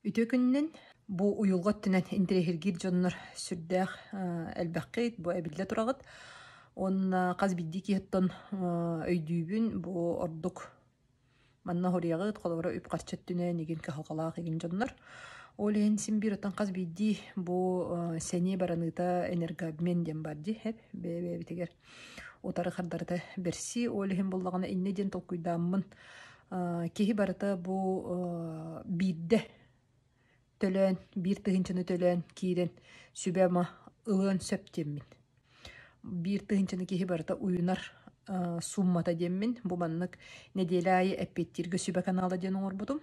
Үтүө күнүнэн! Бу уйулҕа өттүнэн интэриэһиргиир дьоннор сүрдээх элбэххит, бу эбиллэ тураҕыт. Уонна хас биирдии киһиттэн өйдүүбүн, бу ордук манна хоруйаҕыт, холобура үп-харчы өттүнэн игин кыһалҕалаах игин дьоннор. Ол иһин син биир оттон хас биирдии бу сэниэ бараныыта энергообмен диэн бар дии, эп бэйэ-бэйэбитигэр утары хардарыта бэрсии. Ол иһин буллаҕына иннэ диэн толкуйдааммын киһи барыта бу биирдэ төлөөн, биир тыһыынчаны төлөөн киирэн сүбэ-ама ылыан сөп диэммин. Биир тыһыынчаны киһи барыта уйунар суммата диэммин бу маннык нэдиэлэ аайы эппиэттииргэ сүбэ канала диэн оҥорбутум.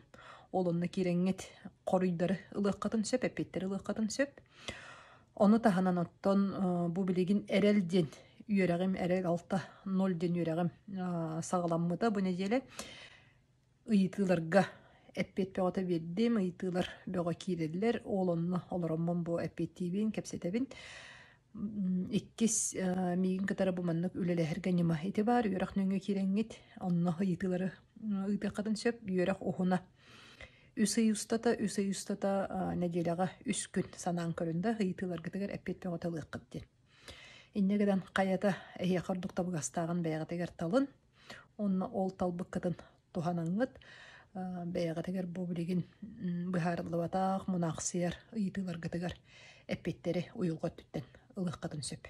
Ол онно киирэҥҥит хоруйдары ылыаххытын сөп, эппиэттэри ылыаххытын сөп. Ону таһынан оттон бу билигин эрэл диэн үөрэҕим, эрэл 6.0 диэн үөрэҕим саҕаламмыта бу нэдиэлэ. Ыйытыыларга эппиэт бөҕөтө биэрдим, ыйытыылар бөҕө киирэллэр. Ол онно олороммун бу эппиэттиибин, кэпсэтэбин. Иккис миигин кытары бу маннык үлэлэһэргэ ньыма ити баар, үөрэх нөҥүө киирэҥҥит, онно ыйытыылары ыытыаххытын сөп. Үөрэх уһуна үс ый устата, үс ый устата нэдиэлэҕэ үс күн санаан көрүн да, ыйытыыларгытыгар эппиэт бөҕөтө ылыаххыт диэн. Инньэ гынан хайата эһиэхэ ордук табыгастааҕын бэйэҕитигэр талын. Уонна ол талбыккытын туһанаҥҥыт бэйэҕитигэр бу билигин быһаарыллыбатах мунаахсыйар ыйытыыларгытыгар эппиэттэри уйулҕа өттүттэн ылыаххытын сөп.